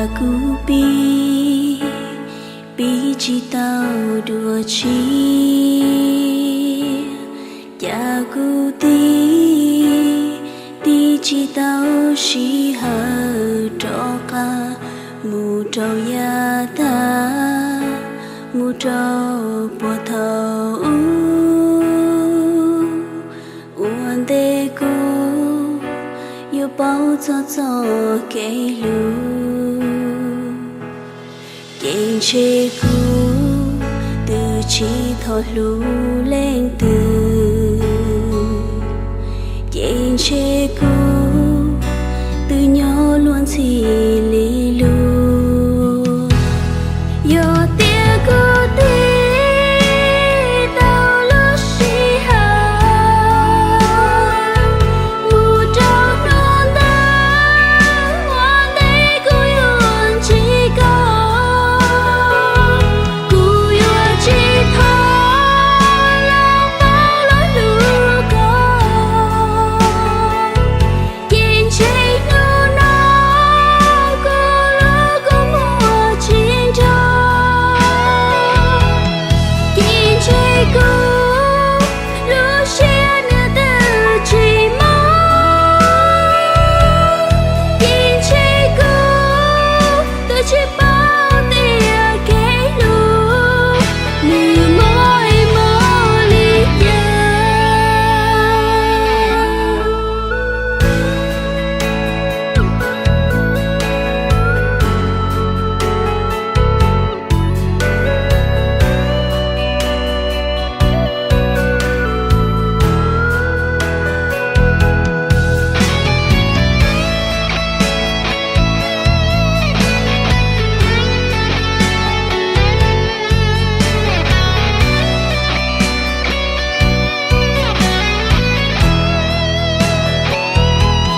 Kuv pib, pib tsis tau dua tshiab, cas kuv tib, tib tsis tau sij hawm rov qab mus rau yav tag, mus rau puag thaum ub. Ua ntej kuv yuav paub txog txoj kev hlub, ces ntshe kuv twb tsis tau hlub leej twg, ces ntshe kuv twb nyob luag ntxhi li lus. Yog tias kuv tiv tau lub sij hawm mus rau hnub ntawd, ua ntej kuv yuav ntsib koj, kuv yuav tsis thov los paub los hlub koj. Ces ntshe hnub no kuv lub kua muag tsis nrog, ces ntshe kuv lub siab nws twb tsis mob, ces ntshe kuv twb tsis paub tias kev hlub nws mob es mob li cas.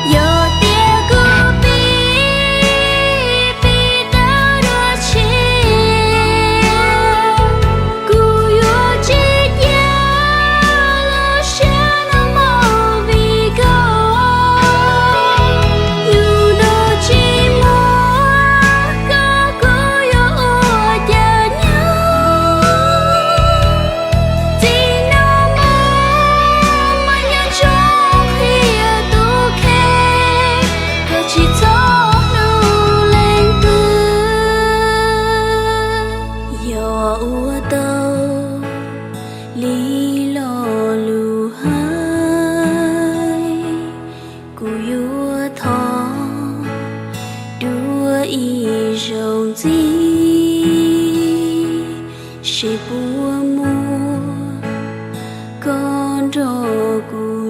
Yog tias kuv pib, pib tau dua tshiab, kuv yuav tsis cia lub siab no mob vim koj. Yus nrog tsis muaj koj, kuv yuav ua cas nyob. Txij no mus mas nyob tsoo qhia tus kheej, koj tsis txhob hlub leej twg. Yog ua tau li lo lus hais, kuv yuav thov dua ib zaug ntxiv, seb puas muaj koj nrog kuv